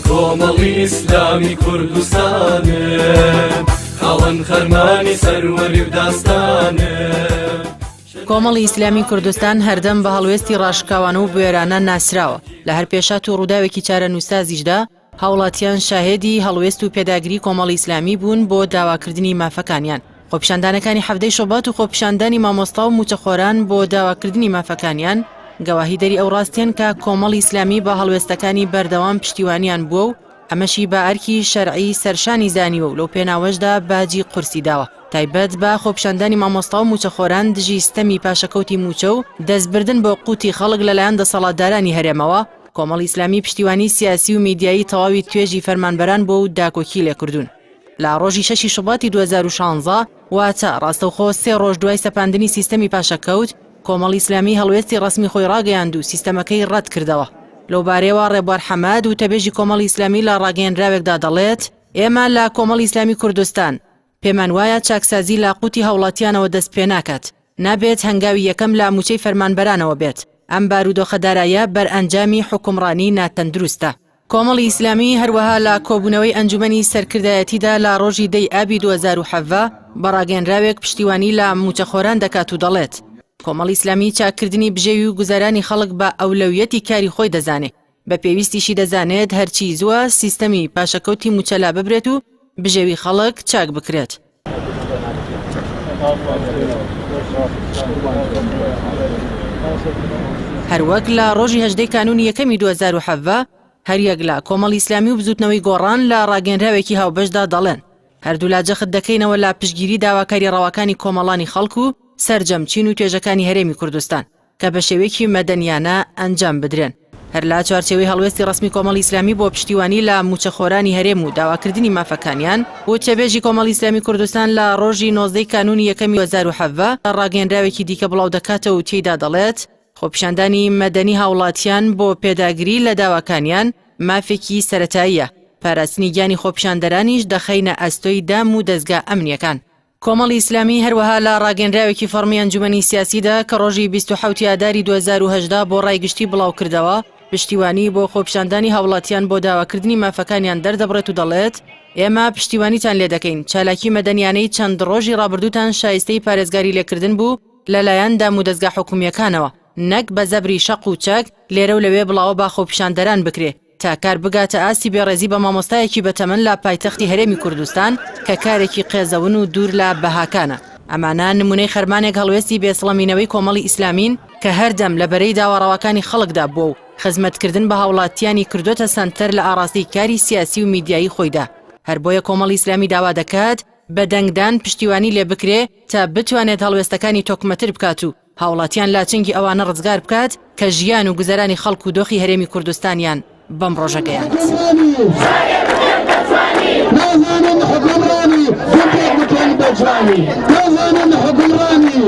کۆمەڵی ئیسلامی کوردستانم خاوەن خەرمانی سەروەری و داستانم. کۆمەڵی ئیسلامی کوردستان هەردەم بە هەڵوێستی ڕاشکاوانە و بوێرانە ناسراوە، لە هەر پێشهات و ڕووداوێکی چارەنووسسازیشدا هاوڵاتیان شاهێدی هەڵوێست و پێداگری کۆمەڵی ئیسلامی بوون بۆ داواکردنی مافەکانیان. خۆپیشاندانەکانی حەڤدەی شوبات و خۆپیشاندانی مامۆستا و مووچەخۆران بۆ داواکردنی مافەکانیان گەواهیدەری ئەو ڕاستیەن کە کۆمەڵی ئیسلامی بە هەڵوێستەکانی بەردەوام پشتیوانیان بووە و ئەمەشی بە ئەرکی شەرعی سەرشانی زانیوە و لەو پێناوەشدا باجی قورسی داوە. تایبەت بە خۆپیشاندانی مامۆستا و مووچەخۆران دژی ستەمی پاشەکەوتی مووچە و دەستبردن بۆ قوتی خەڵک لەلایەن دەسەڵاتدارانی هەرێمەوە، کۆمەڵی ئیسلامی پشتیوانی سیاسی و میدیایی تەواوی توێژی فەرمانبەران بووە و داکۆکی لێکردوون. لە ڕۆژی شەشی شوباتی 2016، واتە ڕاستەوخۆ سێ ڕۆژ دوای سەپاندنی سیستەمی پاشەکەوت، کۆمەڵی ئیسلامی هەڵوێستی ڕەسمی خۆی ڕاگەیاند و سیستەمەکەی ڕەت کردەوە. لەوبارەیەوە ڕێبوار حەمەد، وتەبێژی کۆمەڵی ئیسلامی لە ڕاگەیەنراوێکدا دەڵێت، ئێمە لە کۆمەڵی ئیسلامی کوردستان، پێمان وایە چاکسازی لە قوتی هاوڵاتیانەوە دەست پێناکات، نابێت هەنگاوی یەکەم لە مووچەی فەرمانبەرانەوە بێت، ئەم بارودۆخە دارایە بەرئەنجامی حوکمڕانی ناتەندروستە. کۆمەڵی ئیسلامی هەروەها لە کۆبوونەوەی ئەنجومەنی سەرکردایەتیدا لە ڕۆژی دەی ئابی 2017 بە ڕاگەیەنراوێک پشتیوانی لە مووچەخۆران دەکات و دەڵێت، کۆمەڵی ئیسلامی چاککردنی بژێوی و گوزەرانی خەڵک بە ئەولەویەتی کاری خۆی دەزانێ، بە پێویستیشی دەزانێت هەرچی زووە سیستەمی پاشەکەوتی مووچە لاببرێت و بژێوی خەڵک چاک بکرێت. هەروەک لە ڕۆژی هەژدەی کانوونی یەکەمی 2017 هەریەک لە کۆمەڵی ئیسلامی و بزووتنەوەی گۆڕان لە ڕاگەیەنراوێکی هاوبەشدا دەڵێن هەردوولا جەخت دەکەینەوە لە پشتگیری داواکاری ڕەواکانی کۆمەڵانی خەڵک و سەرجەم چین و توێژەکانی هەرێمی کوردستان کە بە شێوەیەکی مەدەنیانە ئەنجام بدرێن. هەر لە چوارچێوەی هەڵوێستی ڕەسمی کۆمەڵی ئیسلامی بۆ پشتیوانی لە مووچەخۆرانی هەرێم و داواکردنی مافەکانیان، وتەبێژی کۆمەڵی ئیسلامی کوردستان لە ڕۆژی 19 ی کانوونی یەکەمی 2017 ڕاگەیەنراوێکی دیکە بڵاودەکاتەوە و تێیدا دەڵێت، خۆپیشاندانی مەدەنی هاوڵاتیان بۆ پێداگری لە داواکانیان مافێکی سەرەتاییە، پاراستنی گیانی خۆپیشاندەرانیش دەخەینە ئەستۆی دام و دەزگا ئەمنییەکان. کۆمەڵی ئیسلامی هەروەها لە ڕاگەیەنراوێکی فەڕمی ئەنجومەنی سیاسیدا کە ڕۆژی 27 ی ئاداری 2018 بۆ ڕای گشتی بڵاوکردەوە، پشتیوانی بۆ خۆپیشاندانی هاوڵاتیان بۆ داواکردنی مافەکانیان دەردەبڕێت و دەڵێت، ئێمە پشتیوانیتان لێدەکەین، چالاکی مەدەنیانەی چەند ڕۆژی ڕابردووتان شایستەی پارێزگاری لێکردن بوو لەلایەن دامودەزگا حکومییەکانەوە، نەک بە زەبری شەق و چەک لێرە و لەوێ بڵاوە بە خۆپیشاندەران بکرێ. تا کار بگاتە ئاستی بێڕێزی بە مامۆستایەکی بەتەمەن لە پایتەختی هەرێمی کوردستان کە کارێکی قێزەون و دوور لە بەهاکانە. ئەمانە نمونەی خەرمانێک هەڵوێستی بێسڵەمینەوەی کۆمەڵی ئیسلامین کە هەردەم لە بەرەی داوا ڕەواکانی خەڵکدا بووە و خزمەتکردن بە هاوڵاتیانی کردۆتە سەنتەر لە ئاڕاستەی کاری سیاسی و میدیایی خۆیدا. هەر بۆیە کۆمەڵی ئیسلامی داوا دەکات بە دەنگدان پشتیوانی لێ بکرێ تا بتوانێت هەڵوێستەکانی تۆکمەتر بکات و هاوڵاتیان لە چنگی ئەوانە ڕزگار بکات کە ژیان و گوزەرانی خەڵک و دۆخی هەرێمی کوردستانیان بەم ڕۆژە گەیاند. نازانن حوکمڕانی گوندێک بکەن بە جوانی نازانن حوکمڕانی.